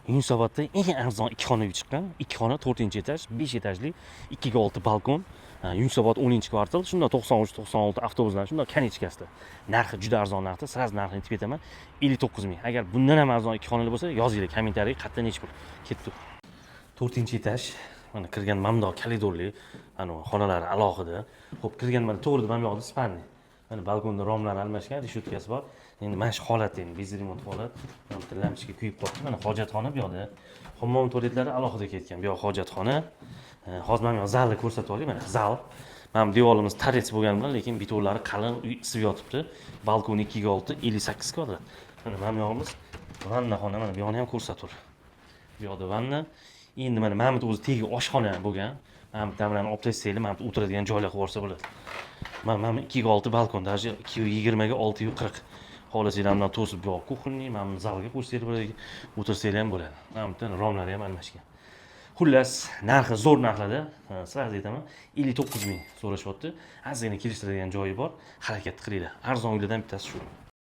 Yunusobodda eng arzon ikki xona uy chiqqan. Ikki xona, to'rtinchi etaj, besh etajli, 2 ga 6 balkon. Yunusobod, 10-kvartal, shundan 93, 96 avtobuslar, shundoq конечка sida. Narxi juda arzon narxda, сразу narxini aytib ketaman: 59 000. Agar bundan ham arzon ikki xonali bo'lsa, yozinglar kommentariyga, qayerda, nechi pul. Ketdik. To'rtinchi etaj. Mana kirgan mana bundoq koridorli, anavi xonalari alohida. Ho'p, kirgan mana to'g'rida mana bu yoqda спальный. Mana balkonda romlar almashgan, решётка si bor. Endi mana shu holat, endi без ремонт holat. Mana bitta lampochka kuyib qolibdi. Mana hojatxona bu yoqda. Hammom, tualetlari alohida ketgan. Bu yoq hojatxona. Hozir mana bu yoq zalni ko'rsatib olay. Mana zal. Mana bu devorimiz торец bo'lgani bilan, lekin betonlari qalin, uy isib yotibdi. Balkon 2 ga 6, 58 kvadrat. Mana bu yog'imiz vannaxona. Mana bu yoqni ham ko'rsatib. Bu yoqda vanna. Endi mana bu o'zi tegi oshxona bo'lgan. Mana bu bilan olib tashlanglar, mana bu o'tiradigan joylar qilib yuborsa bo'ladi. Mana bu 2 ga 6 balkon, даже 2,20 ga 6,40. Xohlasanglar, bundan to'sib bu yoq кухонный, mana bu zalga qo'shsanglar bo'ladi, o'tirsanglar ham bo'ladi. Mana bu yerda romlari ham almashgan. Xullas, narxi zo'r narxlarda, сразу aytaman, 59 000 so'rashyapti. Ozgina kelishtiradigan joyi bor. Harakat qilinglar. Arzon uylardan bittasi shu.